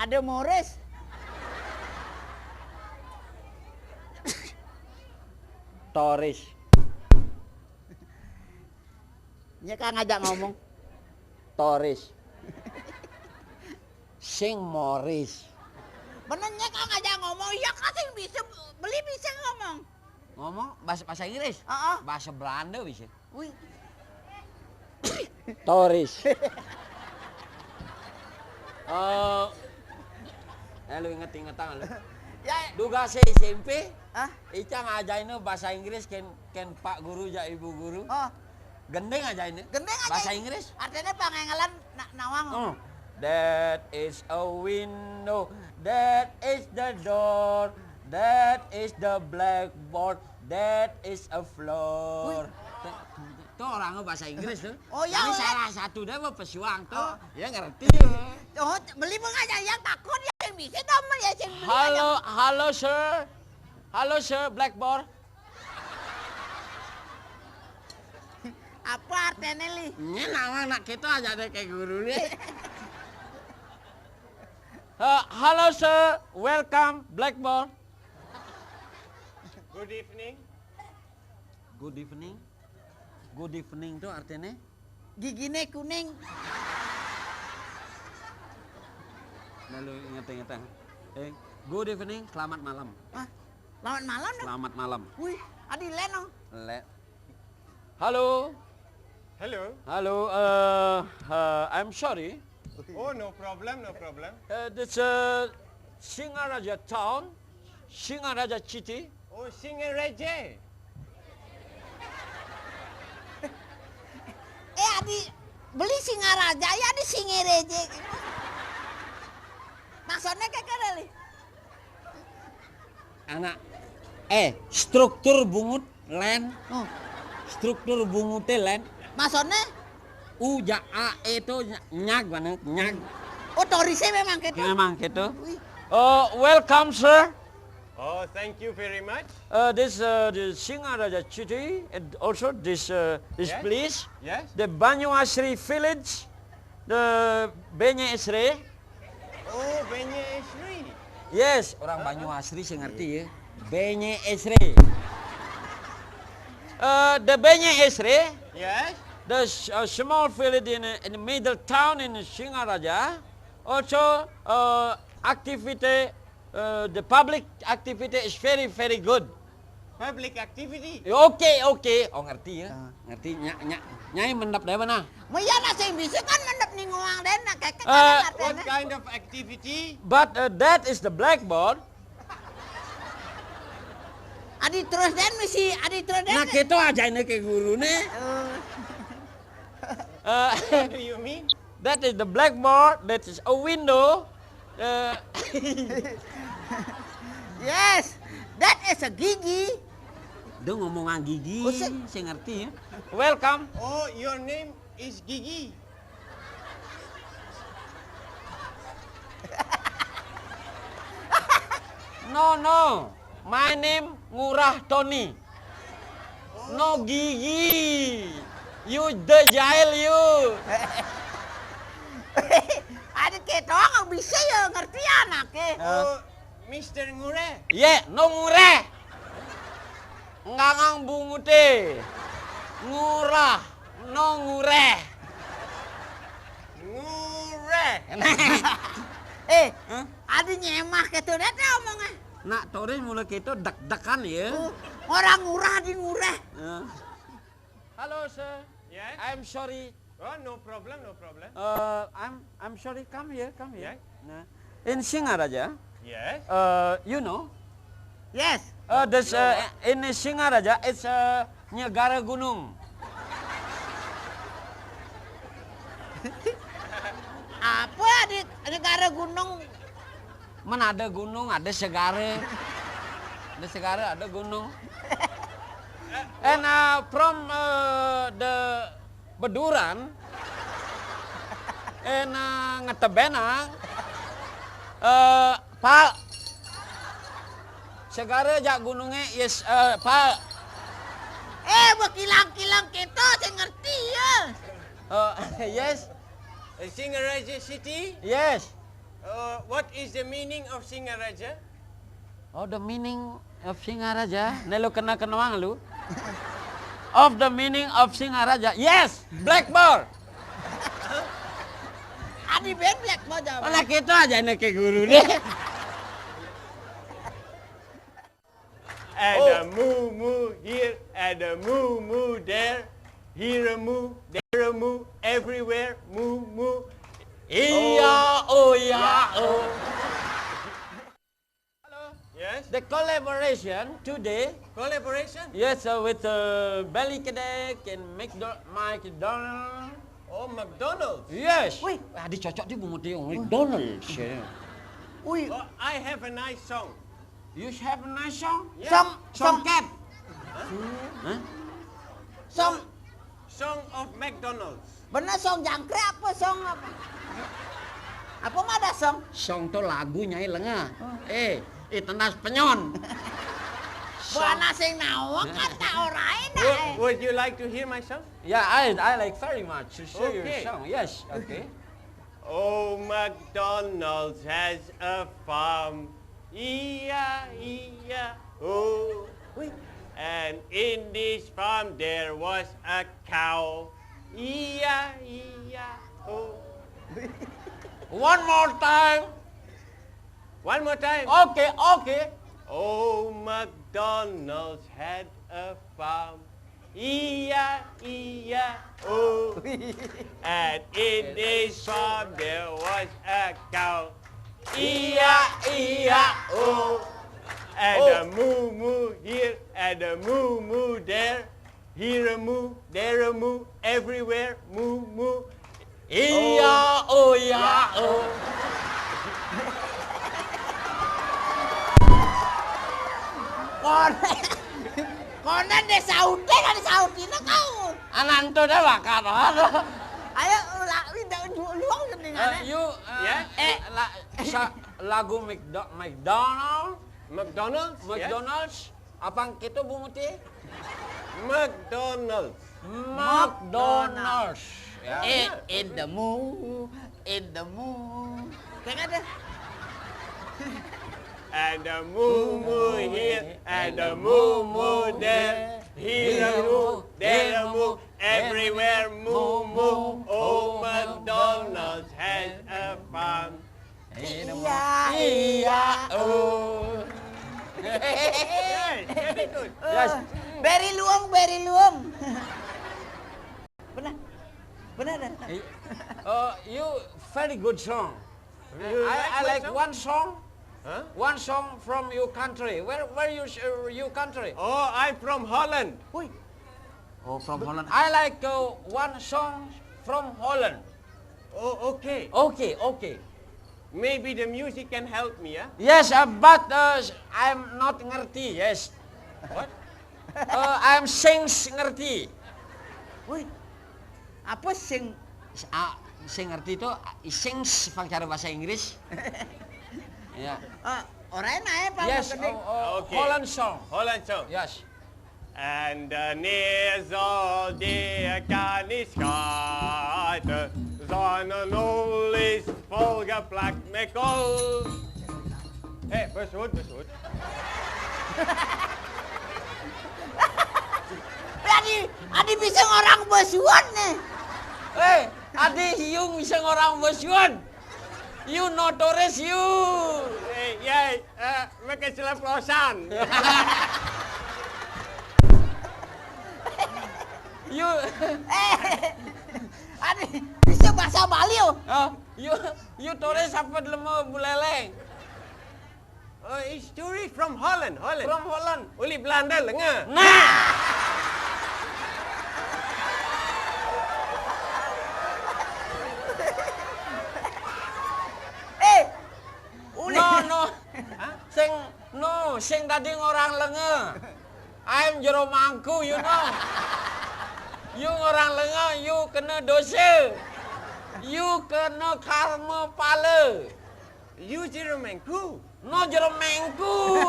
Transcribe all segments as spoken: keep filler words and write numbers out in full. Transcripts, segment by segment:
Ada Morris. Toris. Nya kan ngajak ngomong. Toris. Sing Morris. Bener nya kan ngajak ngomong. Iya kan sing bisa, beli bisa ngomong. Ngomong bahasa, bahasa Inggris? Heeh. Bahasa Belanda bisa. Wih. Toris. Eh, eh, lu inget-ingetan lu. Ya. Duga si S M P, ah? Ica ngajain bahasa Inggris ken, ken Pak Guru ja Ibu Guru. Oh. Gending aja ini. Gending aja. Bahasa Inggris. Artinya pangengelan na nawang. Oh. That is a window. That is the door. That is the blackboard. That is a floor. Wih. Tuh, tuh orang bahasa Inggris tuh. Oh, ya, ini salah satu deh mau pesuang tuh. Oh. Ya ngerti. Oh, beli mah aja yang takut ya yang bisa tuh mah ya sing beli. Halo, halo sir. Halo sir, blackboard. Apa artinya li? Ini nama anak kita aja deh kayak guru nih. Eh, halo sir, welcome blackboard. Good evening. Good evening. Good evening tuh artinya? Gigine kuning. Lalu inget-inget. Eh, good evening, selamat malam. Hah? Selamat malam dong. Selamat malam. Wih, adi leno. Le. Halo. Hello. Halo, eh, eh, I'm sorry. Oh, no problem, no problem. Eh, this, eh, Singaraja town, Singaraja city. Oh, Singaraja. Eh, adi beli Singaraja, ya adi Singaraja. Maksudnya kayak kere li. Anak, eh, struktur bungut len. Oh. Struktur bungutnya len. Maksudnya? U ja A E itu nyag mana? Nyag. Oh, torisnya memang gitu. Memang gitu. Wih. Oh, welcome sir. Oh, thank you very much. Uh, this, uh, the Singaraja city, and also this, uh, this place, yes, the Banyu Asri village, the Benye Esre. Oh, Benye Esri. Yes, orang Banyu Asri sih ngerti ya. Benye Esre. Uh, the Benye Esre. Yes. The s- uh, small village in, in the middle town in Singaraja. Also, uh, activity, uh, the public activity is very, very good. Public activity? Oke, oke. Oh, ngerti ya? Ah. Ngerti, nya, nya, nyai mendap deh mana? Maya nasi bisa kan mendap nih nguang deh, nak kayak Eh, what kind of activity? But uh, that is the blackboard. Adi terus dan misi, adi terus dan. Nah, gitu aja ini ke guru nih. Oh. Uh, what do you mean? That is the blackboard, that is a window. Uh, yes, that is a gigi. Dia ngomongan gigi, saya ngerti ya. Welcome. Oh, your name is Gigi. No, no. My name Ngurah Tony. No gigi. You the jahil you. Ada keto nggak bisa ya ngerti anaknya. Oh, Mister Ngurah. Ye, no ngurah. Ngangang bungute. Ngurah, no ngurah. Ngurah. Eh, ada nyemah gitu deh teh omongnya. Nak toris mulai gitu deg-degan ya. Oh, orang ngurah di ngurah. Halo sir. Yes. I'm sorry. Oh, no problem, no problem. Uh, I'm I'm sorry. Come here, come here. Yes. Nah, in Singaraja. Yes. Uh, you know. Yes. Uh, this uh, in Singaraja, it's uh, negara gunung. Apa di negara gunung? Mana ada gunung, ada segara. Ada segara, ada gunung. And uh, from uh, the Beduran, and uh, Ngetebenang, uh, Pak, segara jak gunungnya, yes, uh, Pak. Eh, berkilang-kilang kita, saya ngerti ya. Uh, yes. Singaraja City? Yes. Uh, what is the meaning of Singaraja? Oh, the meaning of Singaraja? Nelo kena kenuang lu? Of the meaning of Singaraja? Yes, blackboard. Adi ben blackboard jawab. Anak itu aja nih ke guru deh. And a moo moo here, and a moo moo there. Here a moo, there a moo, everywhere moo moo. Iya, oh ya, oh. Hello. Yes. The collaboration today. Collaboration? Yes, uh, with uh, Belly Kedek and McDo- McDonald. Oh, McDonald's. Yes. Wih. Ah, dicocok di bumut dia McDonald's. Ya. Wih. Oh, I have a nice song. You have a nice song? Yeah. Song, Song song, cat. Hah? Song, Song of McDonald's. Bener song jangkrik apa song apa? Apa mah ada song? Song to lagu nyai lenga. Eh, itenas penyon. Buana sing nawa kata orang enak. Would, Eh. Would you like to hear my song? Yeah, I I like very much to hear your Okay. Song. Yes, okay. Oh, McDonald's has a farm. E I E I O. And in this farm there was a cow. E I E I O. One more time. One more time. Okay, okay. Oh, McDonald's had a farm. E I E I O. And in this farm there was a cow. E I E I O. And a moo moo here and a moo moo there. Here a moo, there a moo, everywhere moo moo. Iya, oh ya, oh. Konen, konen deh sautin, ada sautin kau. Anak itu dah bakar. Ayo, la, minta luang Uh, you, uh, Eh. la, sa, lagu McDo- McDonald, McDonald's. McDonald's, apa gitu Bu Muti? McDonald's. McDonald's. Ya. Eh, in the mood, in the mood. Kayak ada. And a moo moo here, and a moo moo there. Here a moo, there a moo, everywhere moo moo. Oh, McDonald's has a farm. Iya, iya, oh. Yes, very good. Yes. Beri luang, beri luang. Benar. Benar dah. Oh, you very good song. I, I like one song. Huh? One song from your country. Where where you uh, your country? Oh, I'm from Holland. Wih. Oh, from Holland. I like uh, one song from Holland. Oh, okay. Okay, okay. Maybe the music can help me, ya? Yes, uh, but uh, I'm not ngerti, yes. What? Uh, I'm sings ngerti. Wih, apa sing? Ah, sing ngerti itu ah, sings pang cara bahasa Inggris. Ya. Uh, orang naik apa? Yes, oh, oh, okay. Holland song. Holland song. Yes. En de nezel die kan niet schaten, zijn nol is volgeplakt met kool. Hé, hey, besoed, besoed. Adi, adi bisa orang besuan nih. Hé, hey, adi hiung bisa orang besuan. You notorious you. Hey, yeah. Eh, make selap losan. You eh, adi bisa bahasa Bali oh. Oh, you you tourist apa dulu mau buleleng? Oh, it's tourist from Holland, Holland. From Holland. Uli Belanda lenga. Nah. Eh, No, no. Sing no, sing tadi ngorang lenga. I'm jero mangku, you know. You ngorang lenga, you kena dosa. You kena karma pala. You jero mangku. No jero mangku.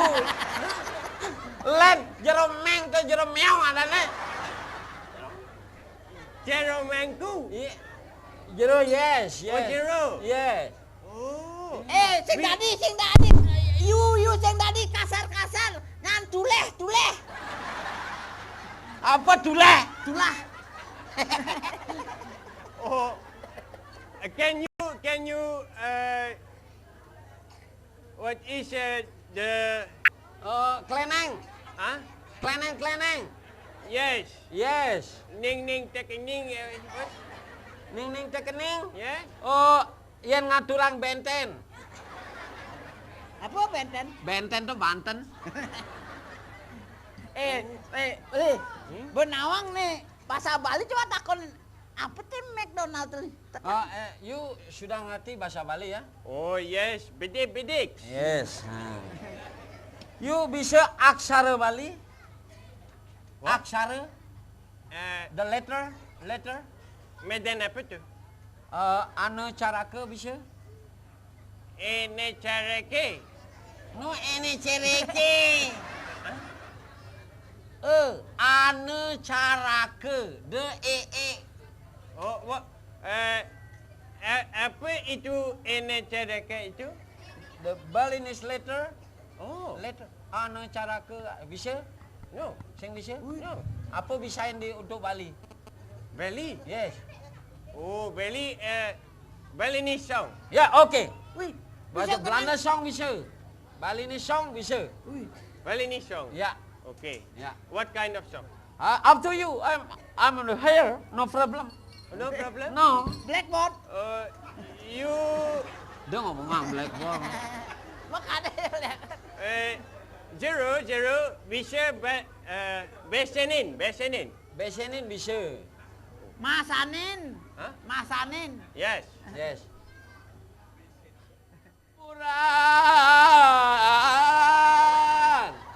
Let jero mang to jero meong ada ne. Jero mangku. Jero yes, yes. Oh, jero. Yes. Oh. Sing dadi, sing dadi. Yu, yu sing dadi kasar-kasar. Ngan tuleh, tuleh. Apa tuleh? Tulah. Oh, can you, can you, uh, what is, uh, the, uh, kleneng. Huh? Kleneng, kleneng. Yes. Yes. Ning ning tekening. Uh, what? Ning ning tekening. Yes. Oh, yen ngaturang benten. Apa benten? Benten tuh Banten. Eh, eh, eh, hmm? Benawang nih, bahasa Bali coba takon apa tuh McDonald tuh? Oh, eh, you sudah ngerti bahasa Bali ya? Oh, yes, bedik-bedik. Yes. Nah. You bisa aksara Bali? What? Aksara? Eh, the letter, letter. Medan apa tuh? Eh, ane caraka bisa? Ene careke. No, ene cereke. Eh, ane caraka, de e e. Oh, wa, eh, eh, apa itu ene careke itu? The Balinese letter. Oh. Letter. Ane caraka bisa? No. Sing bisa? Ui. No. Apa bisa yang di untuk Bali? Bali? Yes. Oh, Bali, eh, Balinese song. Ya, oke. Wih, bahasa bisa Belanda song bisa. Balinese song bisa. Wih. Balinese song. Ya. Okay. Ya. What kind of song? Uh, up to you. I'm I'm on the hair, no problem. No problem? No. Blackboard. Uh, you. Dia ngomong ah, blackboard. Makanya. Eh, Jero, Jero, bisa ba, eh, besenin, besenin. Besenin bisa. Masanin. Hah? Masanin. Yes. Yes. Kurang.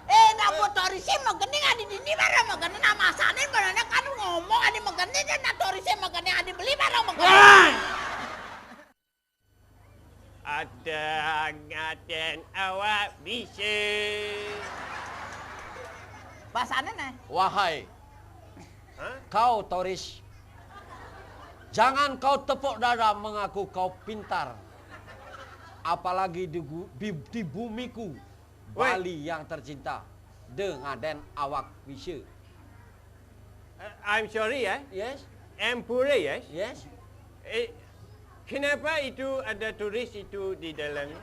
Eh, nak buat torisi mageni adi dini bara mageni nama asanin barane kan ngomong adi mageni je nak torisi mageni adi beli bara mageni. Wah! Ada ngaten awak bisa. Bahasane nah. Wahai kau toris, jangan kau tepuk dada mengaku kau pintar. Apalagi di, gu- di, di bumiku, Wait. Bali yang tercinta. De ngaden awak bisa. Uh, I'm sorry, eh? Yes? Ampure, yes? Yes? Eh, kenapa itu ada turis itu di dalam?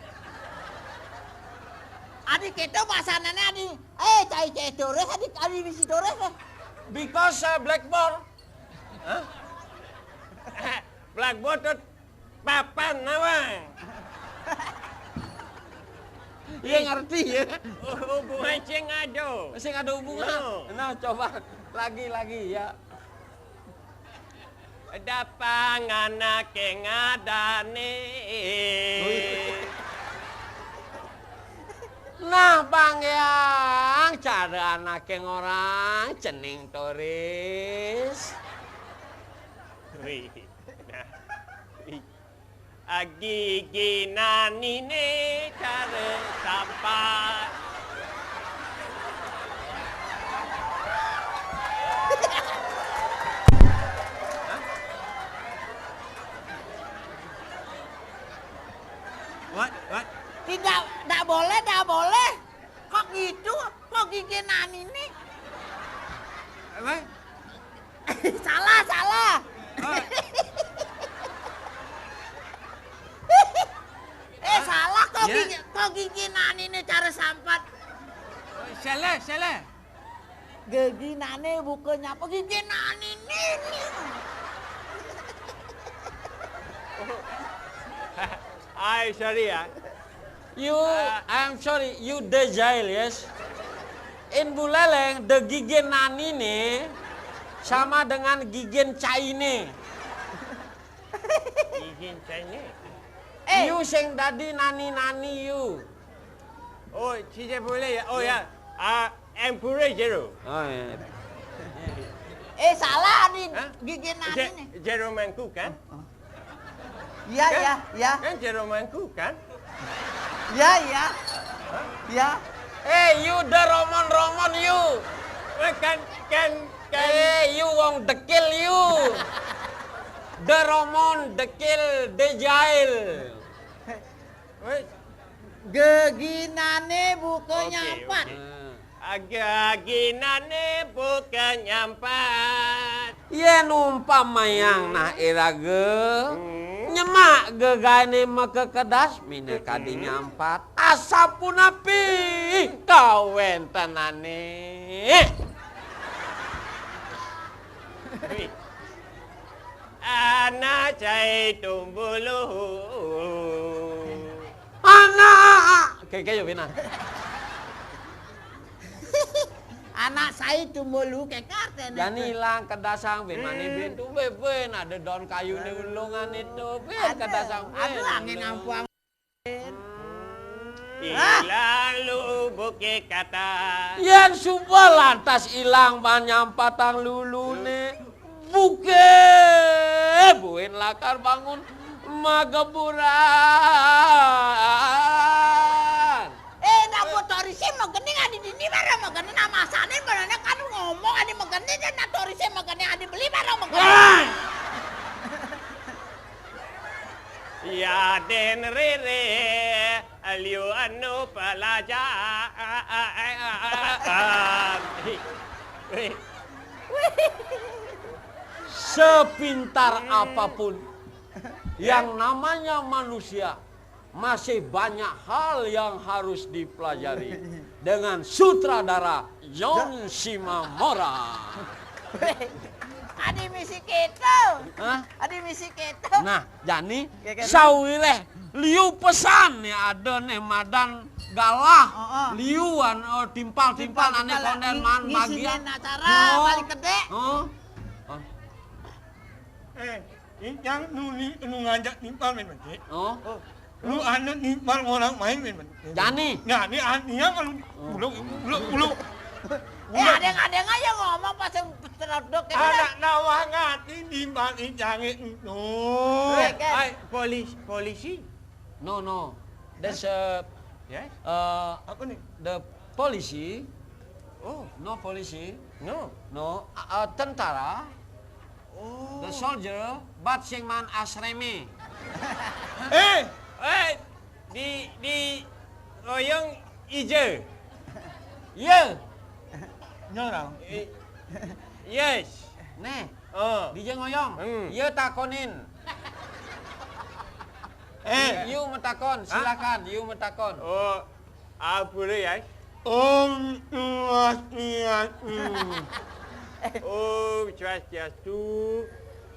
Adi kita bahasane adi. Eh, cai cai turis adi adi bisi turis eh. Because uh, blackboard. Hah? Blackboard tuh papan nawang. Iya ngerti ya. Hubungan sing ada. Sing ada hubungan. No. Nah, coba lagi lagi ya. Dapang anake ngadane. Nah, Bang Yang, cara anake ngorang cening toris. Wih. Nah. Agi ginanine care sampat. What? What? Tidak, tidak boleh, tidak boleh. Kok gitu? Kok gigi nani nih? Apa? Salah, salah. Oh. Eh, salah kok gigi, kok gigi nani nih cara sampat. Salah, salah. Gigi nani bukannya apa gigi nani nih. Ay, sorry ya. You, I'm sorry, you de jail, yes? In Buleleng, de gigi nani nih sama dengan gigi China. Gigi China? Eh. You sing dadi nani-nani you. Oh, tidak boleh ya? Oh ya. Ah, Empure Jero. Oh ya. Eh, salah nih. Hah? Gigi nani nih. Jero mangku kan? Oh, oh. Iya, iya, iya. Kan Jero mangku kan? Iya, iya. Iya. Eh, you de romon-romon you. Kan, kan, kan. Eh, you wong dekil you. De romon, dekil, de jail. Wes. Geginané buka nyampat. Oké. Geginané buka nyampat. Yén umpamayang nah iraga nyemak gegainé makekedas, minakadi nyampat. Asapunapi kawéntenané? Wih. Anak cai tumbuluh. Anak. Kéké ya, Wina. Anak sai tumbuluh, kéké artiné. Jani ilang kedasang, Win, mané Win tuh, Win, Win, ada daun kayuné ulungan itu, Win, kedasang, Win. Aduh, angin ampuang. Ilang lubuké kata. Yén suba lantas ilang panyampatang luluné, buké buin lakar bangun mageburan. Eh, nak motor isi mageni adi dini barang mageni, nak masanin barangnya kan ngomong adi mageni, dan nak motor isi mageni adi beli barang mageni. Wah! Yadin rere, liu anu pelajaran. Sepintar apapun yang namanya manusia, masih banyak hal yang harus dipelajari dengan sutradara John Simamora. Adi misi kéto. Hah? Adi misi kéto. Nah, jani sawiréh liu pesan nih ada nih madan galah. Heeh. Liuan, oh, timpal-timpal ané kondén man bagian acara paling gedé. Oh. Eh, ini yang nu, nu ngajak timpal, Mén Becik. Oh. Lu anak nimbal orang main, Mén. Jani. Nah, ini artinya kalau bulu, bulu, bulu. Eh, ada-ada aja ngomong pas yang terodok ya. Anak nawang ati nimbal ijangé itu. Ai, polisi, polisi. No, no. That's a, yes? Uh, apa nih? The policy. Oh. No policy. No. No, uh, tentara. Oh. The soldier, but sing man asreme. Eh, eh, di, di Oyong ija. Iya. Nyorang. Eh, yes. Nih. Oh. Dija ngoyong. Hmm. Iya takonin. Eh. You matakon, silakan, you matakon. Oh, ampura ya. Om Swastiastu. Om Swastiastu.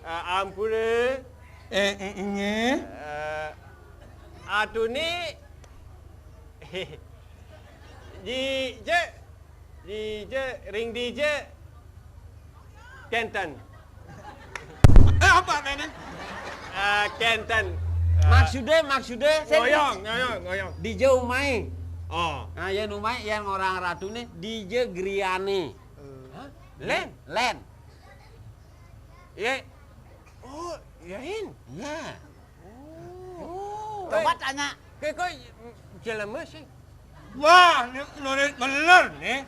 Ah, ampura. Eh, eh, inggih. Eh, atuné dija, dija, ring dija kénten. Eh, apa kénten? Eh, kénten. Eh, maksudé, maksudé, ngoyong, ngoyong, ngoyong. Dija umahé. Oh. Nah, yén umahé, yén orang ratuné, dija griyané. Hah? Lén? Lén. Iya. Oh, iyain. Iya. Oh. Coba tanya. Ké, ké, jelema sih. Wah, ini nulis bener nih.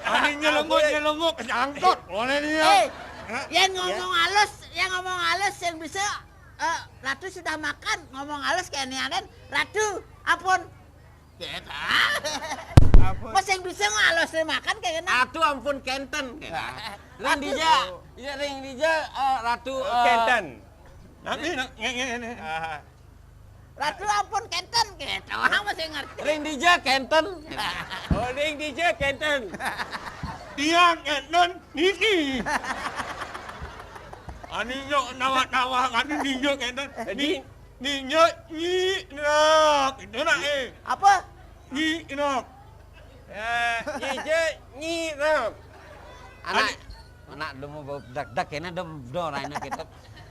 Ini nyelembut, nyelembut, kejangkut. Boleh dia. Eh, yang ngomong halus, yang ngomong halus yang bisa, eh, Ratu sudah makan, ngomong halus kayak ini, Ratu, ampun. Kéto. Ampun. Mas yang bisa ngalus makan kayak gini. Atuh ampun kénten. Ring dija. Iya, ring dija, eh, Ratu, eh, kénten. Nanti, nak, nge-, nge-, nge-. Ah. Ratu ampun kénten kéto. Ah, masih ngerti. Ring dija kénten. Oh, ring dija kénten. Tiang kénten niki. Ani yo nawak-nawak ani ninjo kénten. Jadi, ni-, Ninyo Nyi Nok, itu nak, eh. Apa? Nyi Nok. Eh, Nyi Je, Nyi Nok. Anak, anak demo bau dak-dak kena dem do raina kita.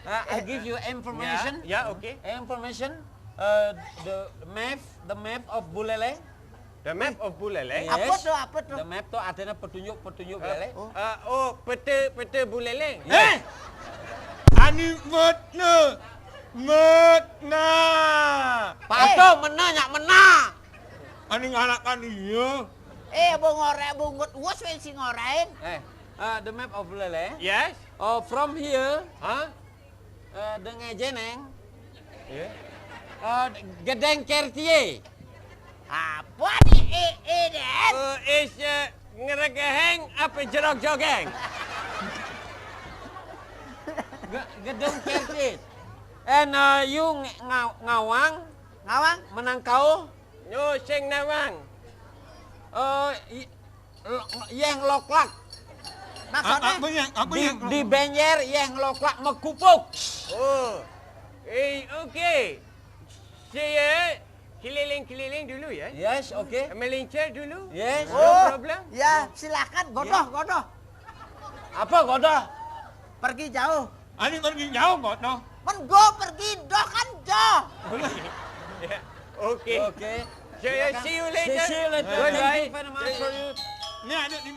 Uh, I give you information. Ya, ya, oke. Information, uh, the map, the map of Buleleng. The map of Buleleng? Yes. Apa tuh, apa tuh? The map tuh artinya petunjuk, petunjuk Buleleng. Eh, oh, peta, peta Buleleng. Yes. Eh! Ani metna. Metna. Patuh, eh, mena, nyak mena. Ani ngalakan iya. Eh, bongore, bungut, uas, wé sing ngorain. Eh, uh, the map of Buleleng. Yes. Oh, from here. Hah? Eh, Deng Ejeneng. Iya. Eh, Gedeng Kertie. Apa ni, eh, eh, Den? Uh, is uh, ngeregeheng apa jerok jogeng? Ge- gedung servis. And uh, you ng- ngaw- ngawang Ngawang? Menangkau? No, sing nawang. Uh, y- lo- yeng loklak. Maksudnya? Apa yang apa Di, yang di Benjer yeng loklak megupuk. Oh, eh, okay. Saya keliling-keliling dulu ya. Yes, okay. Melincar dulu. Yes. No problem. Ya, silakan. Godoh, godoh. Apa godoh? Pergi jauh. Ani pergi jauh kok noh. Men go pergi, doh kan doh. Ya. Okay. Okay. Saya see you later. See you later. Goodbye. Thank you very much for you. Ini ada di